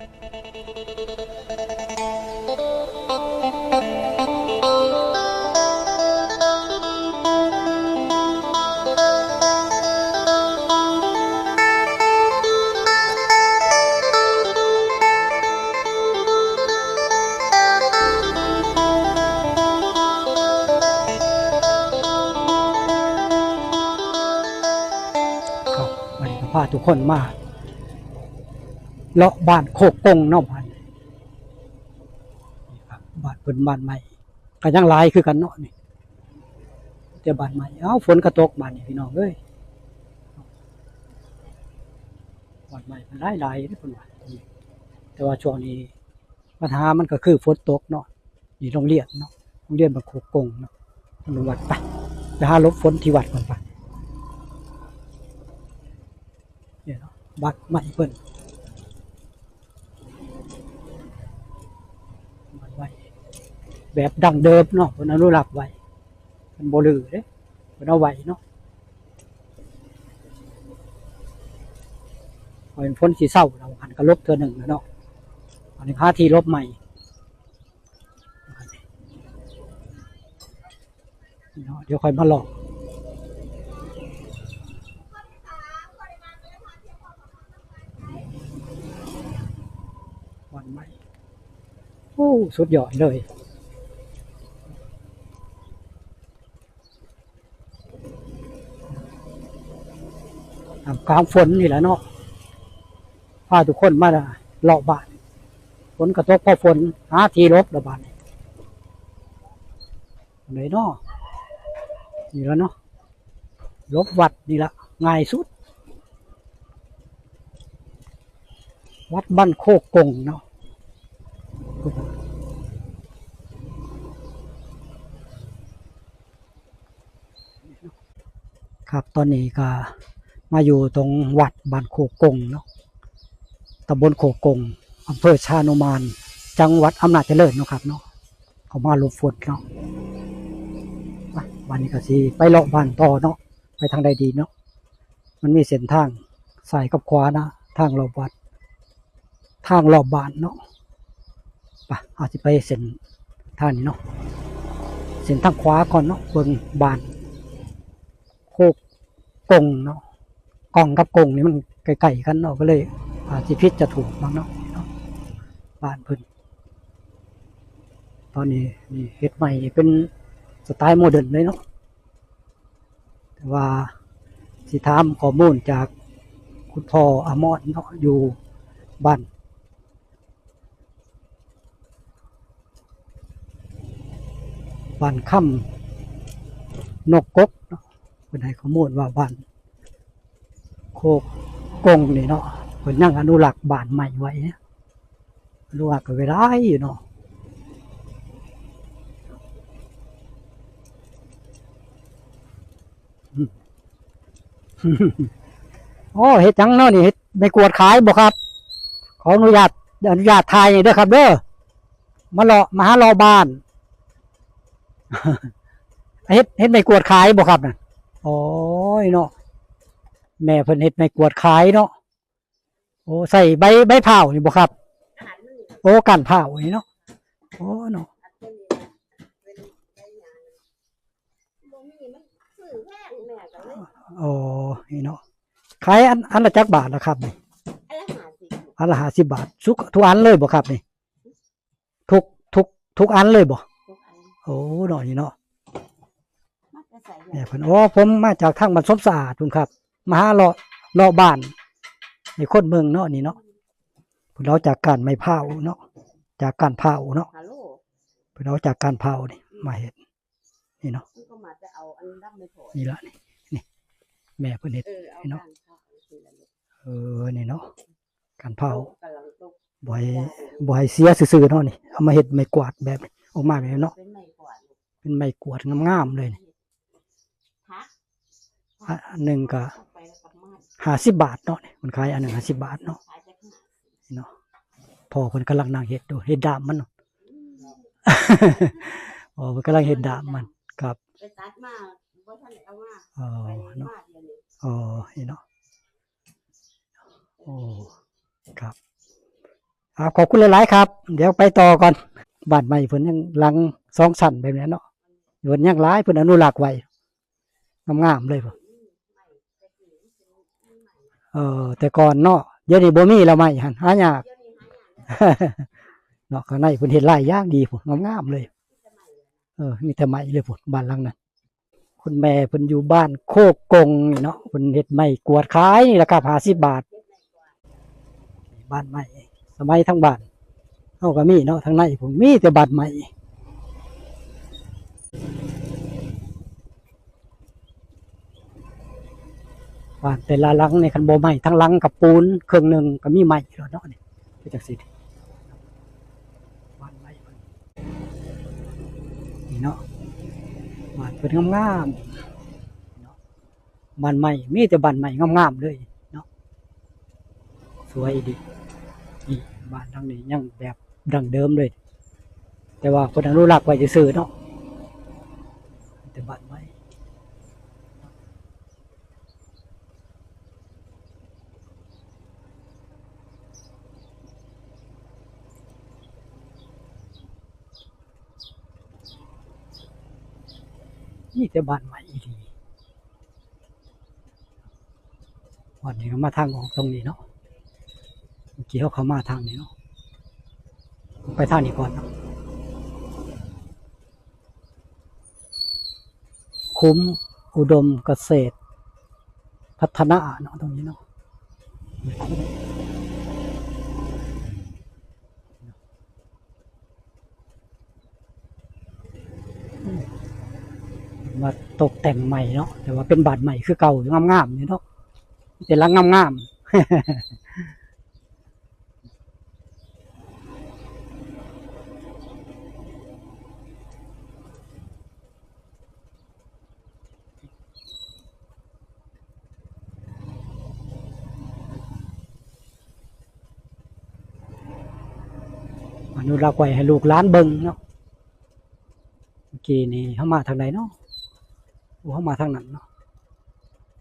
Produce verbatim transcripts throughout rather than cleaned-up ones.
ครับ วันนี้ก็พาทุกคนมา เลาะบ้านโคกกงเนาะ บ้าน นี่ครับ บ้านเพิ่นบ้านใหม่ ก็ยังหลายคือกันเนาะนี่ แต่บ้านใหม่ เอ้า ฝนก็ตกบ้านนี่พี่น้องเอ้ย บ้านใหม่มันหลายหลายเด้อเพิ่นว่า แต่ว่าช่วงนี้ปัญหามันก็คือฝนตกเนาะ นี่โรงเรียนเนาะ โรงเรียนบ้านโคกกงเนาะ อนุวัดไป ไปหาหลบฝนที่วัดก่อนไป เนี่ยเนาะ วัดใหม่เพิ่น วัดใหม่ แบบดั้งเดิมเนาะ เพิ่นอนุรักษ์ไว้ เพิ่นบ่รื้อเด้ เพิ่นเอาไว้เนาะ พอเป็นฝนสิเซาแล้ว หันก็หลบเทื่อหนึ่งแล้วเนาะ อันนี้หาที่หลบใหม่ เนาะ เดี๋ยวค่อยมาลอง วันใหม่ โอ้ สุดยอดเลย ท่ามกลางฝนนี่แหละเนาะ พาทุกคนมาเลาะบ้าน ฝนก็ตก พอฝน หาที่หลบละบาดนี้ ไหนเนาะ นี่แล้วเนาะ หลบวัดนี่ละ ง่ายสุด วัดบ้านโคกกงเนาะ ครับ ตอนนี้ก็มาอยู่ตรงวัดบ้านโคกกงเนาะ ตำบลโคกกง อำเภอชานุมาน จังหวัดอำนาจเจริญเนาะครับเนาะ เขามาหลบฝนเนาะ อ่ะ วันนี้ก็สิไปเลาะบ้านต่อเนาะ ไปทางใดดีเนาะ มันมีเส้นทางซ้ายกับขวานะ ทางรอบวัด ทางรอบบ้านเนาะ ไป เอาสิไปเส้นทางนี้เนาะ เส้นทางขวาก่อนเนาะ เบิ่งบ้านโคกกงเนาะ กองกับกงนี่มันใกล้ๆกันเนาะ ก็เลยอาจสิผิดจะถูกบ้างเนาะ บ้านเพิ่น ตอนนี้นี่เฮ็ดใหม่นี่เป็นสไตล์โมเดิร์นเลยเนาะ แต่ว่าสิถามข้อมูลจากคุณพ่ออมรเนาะ อยู่บ้าน บ้านคำนกกกเนาะ เพิ่นให้ข้อมูลว่าบ้านโคกกงนี่เนาะ เพิ่นยังอนุรักษ์บ้านใหม่ไว้ อนุรักษ์ก็เวลาอยู่เนาะ อืม โอ้ เฮ็ดหยังเนาะนี่ เฮ็ดไม้กวาดขายบ่ครับ ขออนุญาต อนุญาตถ่ายนี่เด้อครับเด้อ มาเลาะ มาหาเลาะบ้าน เฮ็ด เฮ็ดไม้กวาดขายบ่ครับน่ะ โอ้ยเนาะ แม่เพิ่นเฮ็ดไม้กวาดขายเนาะ โอ้ ใส่ใบ ใบพร้าวนี่บ่ครับ โอ้ ก้านพร้าวนี่เนาะ โอ้เนาะ บ่มี มันซื้อแพง แม่ก็เลย โอ้ นี่เนาะ ขายอัน อันละจักบาทล่ะครับนี่ อันละห้าสิบ อันละห้าสิบบาท ทุก ทุกอันเลยบ่ครับนี่ ทุก ทุก ทุกอันเลยบ่ ทุกอัน โอ้เนาะ นี่เนาะ มาแต่ไส เนี่ยเพิ่น โอ้ ผมมาจากทางบ้านสมสะอาดพุ้นครับ มาหาเลาะ เลาะบ้านให้คนเบิ่งเนาะ นี่เนาะ เพิ่นเอาจากก้านไม้พร้าวเนาะ จากก้านพร้าวเนาะ ฮัลโหล เพิ่นเอาจากก้านพร้าวนี่มาเฮ็ด นี่เนาะ มันก็มาจะเอาอันดำไม่พอ นี่ละนี่ นี่ แม่เพิ่นเฮ็ด เออ เอา นี่เนาะ ก้านพร้าวนี่แหละลูก เออ นี่เนาะ ก้านพร้าว ตกกำลังตก บ่ให้ บ่ให้เสียซื่อๆเนาะนี่ เอามาเฮ็ดไม้กวาดแบบนี้ ออกมาแบบนี้เนาะ เป็นไม้กวาดลูก เป็นไม้กวาดงามๆเลยนี่ ผัก อ่ะ อันหนึ่งก็ ไปแล้วกลับมา ห้าสิบบาทเนาะนี่ มันขายอันหนึ่งห้าสิบบาทเนาะ ขายแต่ข้างหน้า เนาะ พ่อเพิ่นกำลังนั่งเฮ็ดอยู่ เฮ็ดด้ามมันเนาะ อืม พ่อเพิ่นกำลังเฮ็ดด้ามมัน ครับ ไปตัดมา บ่ทันได้เอามา อ๋อ ไป เนาะ มาเดี๋ยวนี้ อ๋อ นี่เนาะ โอ้ ครับ อ่า ขอบคุณหลายๆครับ เดี๋ยวไปต่อก่อน บ้านใหม่เพิ่นยังหลังสองชั้นแบบนี้เนาะ เพิ่นยังหลาย เพิ่นอนุรักษ์ไว้ งามๆเลย เออ แต่ก่อนเนาะ เดี๋ยวนี้บ่มีแล้วไม้หั่น หายาก เนาะ ข้างในเพิ่นเฮ็ดลายอย่างดีพุ้น งามๆเลย เออ มีแต่ไม้เลยพุ้น บ้านหลังนั้น คุณแม่เพิ่นอยู่บ้านโคกกงนี่เนาะ เพิ่นเฮ็ดไม้กวาดขายนี่แหละครับ ห้าสิบบาท บ้านไม้ สมัยทางบ้านเฮาก็มีเนาะ ทางในพุ้นมีแต่บ้านไม้ บ้านแต่ละหลังนี่คันบ่ไม้ทั้งหลังก็ปูน เครื่องนึ่งก็มีไม้แล้วเนาะ นี่ คือจังซี่ บ้านไม้เพิ่น นี่เนาะ บ้านเพิ่นงามๆ เนาะ บ้านไม้ มีแต่บ้านไม้งามๆเลยเนาะ สวยดี นี่ บ้านหลังนี้ยังแบบดั้งเดิมเลย แต่ว่าเพิ่นอนุรักษ์ไว้ซื่อๆเนาะ แต่บ้านไม้ มีแต่บ้านไม้อีหลี วันนี้ก็มาทางออกตรงนี้เนาะ เมื่อกี้เขาเข้ามาทางนี้เนาะ ไปทางนี้ก่อนเนาะ คุ้มอุดมเกษตรพัฒนาเนาะ ตรงนี้เนาะ มาตกแต่งใหม่เนาะ แต่ว่าเป็นบ้านใหม่คือเก่า งามๆอยู่เนาะ เป็นหลังงามๆ อนุรักษ์ไว้ให้ลูกหลานเบิ่งเนาะ เมื่อกี้นี่เขามาทางใดเนาะ โอ้ เขามาทางนั้นเนาะ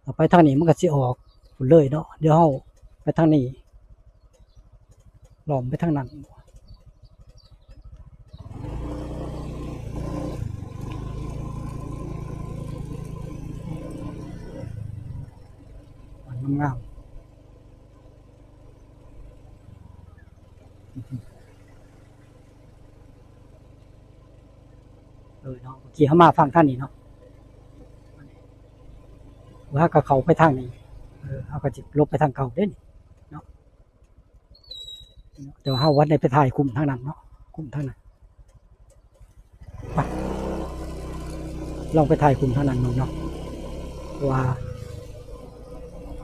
เอาไปทางนี้มันก็สิออกพุ้นเลยเนาะ เดี๋ยวเขาไปทางนี้ ล้อมไปทางนั้น งามๆ เออเนาะ เมื่อกี้เขามาฝั่งทางนี้เนาะ ว่าก็เข้าไปทางนี้ เออ เขาก็สิหลบไปทางเก่าเด้นี่เนาะ แต่ว่าเขาวันได้ไปถ่ายคุมทางนั้นเนาะ คุมทางนั้น ไป ลองไปถ่ายคุมทางนั้นเบิ่งเนาะ ว่า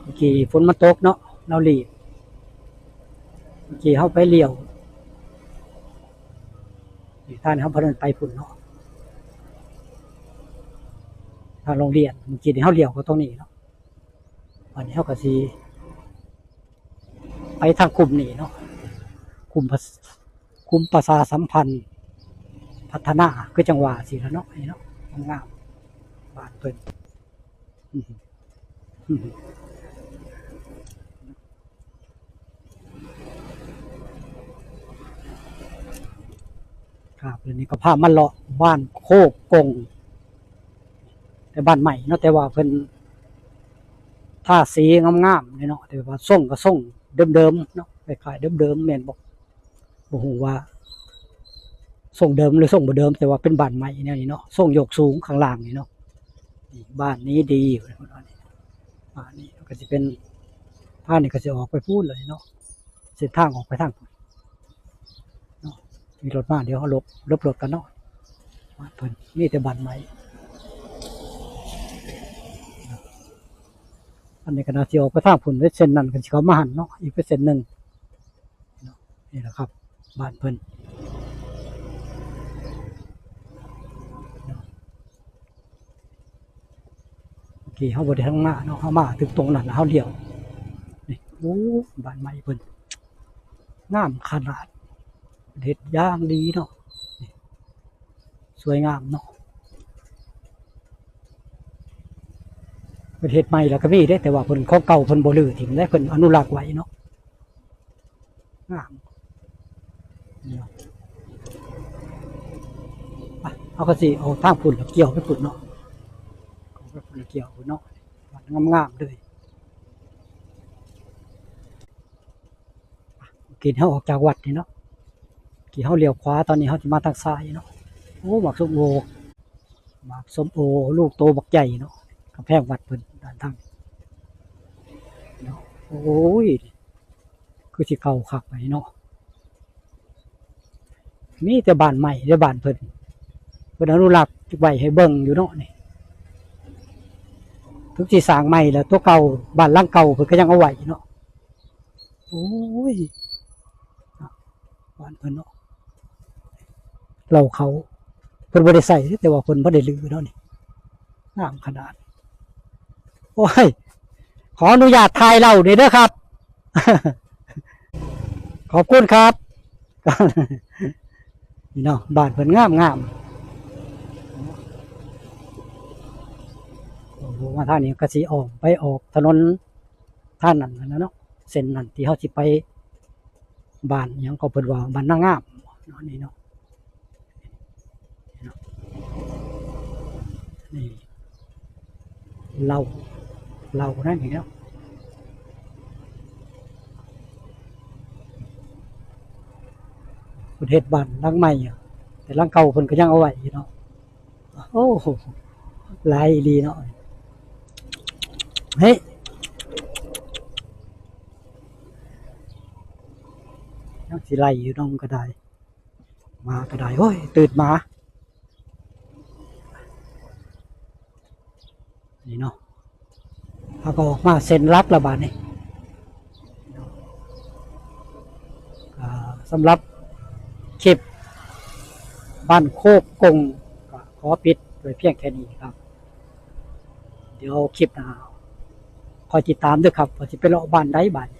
เมื่อกี้ฝนมันตกเนาะ เราหลีก เมื่อกี้เขาไปเลี้ยว นี่ ทางเขาพาเดินไปพุ้นเนาะ ทางโรงเรียน เมื่อกี้นี่เขาเลี้ยวเข้าตรงนี้เนาะ วันนี้เขาก็สิไปทางกลุ่มนี้เนาะ กลุ่มประ กลุ่มประชาสัมพันธ์พัฒนา คือจังหวะสิละเนาะ นี่เนาะ งามๆ บ้านเพิ่น ครับ เดี๋ยวนี้ก็พามาเลาะบ้านโคกกง แต่บ้านใหม่เนาะ แต่ว่าเพิ่นทาสีงามๆเลยเนาะ แต่ว่าทรงก็ทรงเดิมๆเนาะ คล้ายๆเดิมๆ แม่นบ่ บ่ฮู้ว่าทรงเดิมหรือทรงบ่เดิม แต่ว่าเป็นบ้านใหม่แนวนี้เนาะ ทรงยกสูงข้างล่างนี่เนาะ นี่ บ้านนี้ดี บ้านนี้ก็สิเป็น ทางนี้ก็สิออกไปพู้นเลยเนาะ เส้นทางออกไปทางพู้นเนาะ มีรถมา เดี๋ยวเขาหลบ หลบรถกันเนาะ บ้านเพิ่นมีแต่บ้านใหม่ อันนี้ก็น่าสิออกไปทางพู้น เส้นนั้นก็สิเข้ามาหั่นเนาะ อีกเส้นหนึ่งเนาะ นี่แหละครับ บ้านเพิ่นเนาะ เมื่อกี้เขาบ่ได้ทางมาเนาะ เขามาถึงตรงนั้นแล้วเขาเลี้ยว นี่ โอ้ บ้านใหม่เพิ่น งามขนาด เฮ็ดอย่างดีเนาะ นี่ สวยงามเนาะ เพิ่นเฮ็ดใหม่แล้วก็มีเด้ แต่ว่าเพิ่นของเก่าเพิ่นบ่รื้อถิ้มเด้ เพิ่นอนุรักษ์ไว้เนาะ งาม นี่เนาะ อ่ะ เขาก็สิเอาทางพุ่นแล้วเกี่ยวไปพุ่นเนาะ เอาไปพุ่นแล้วเกี่ยวพุ่นเนาะ งามๆเลย กินเฮาออกจากวัดนี่เนาะ กินเฮาเลี้ยวขวา ตอนนี้เฮาสิมาทางซ้ายเนาะ โอ้ หมากส้มโอ หมากส้มโอ ลูกโตบักใหญ่เนาะ กำแพงวัดเพิ่นด้านทางเนาะ โอ้ย คือสิเข้าคักไปเนาะ มีแต่บ้านใหม่เด้อ บ้านเพิ่น เพิ่นอนุรักษ์ไว้ให้เบิ่งอยู่เนาะนี่ ถึงสิสร้างใหม่แล้ว ตัวเก่า บ้านหลังเก่าเพิ่นก็ยังเอาไว้อยู่เนาะ โอ้ย บ้านเพิ่นเนาะ เหล้าเขา เพิ่นบ่ได้ใส่ แต่ว่าเพิ่นบ่ได้รื้อเนาะนี่ งามขนาด โอ้ย ขออนุญาตถ่ายเหล้านี่เด้อครับ ขอบคุณครับ นี่เนาะ บ้านเพิ่นงามๆ โอ้โห มาทางนี้ก็สิออกไปออกถนนทางนั้นนะเนาะ เส้นนั้นที่เฮาสิไปบ้านหยังก็เพิ่นว่าบ้านนางามเนาะ นี่เนาะ นี่ เหล้า เหล้านั่นนี่เนาะ เพิ่นเฮ็ดบ้านหลังใหม่อยู่ แต่หลังเก่าเพิ่นก็ยังเอาไว้อยู่เนาะ โอ้โห หลายอีหลีเนาะ เฮ้ย ยังสิไล่อยู่เนาะ มันก็ได้ หมาก็ได้ โอ้ย ตื่นหมา นี่เนาะ เฮาก็ออกมาเส้นหลักแล้วบาดนี้ อ่า สำหรับคลิปบ้านโคกกง ก็ขอปิดไว้เพียงแค่นี้ครับ เดี๋ยวคลิปหน้าคอยติดตามเด้อครับ ว่าสิไปเลาะบ้านใดบาดนี้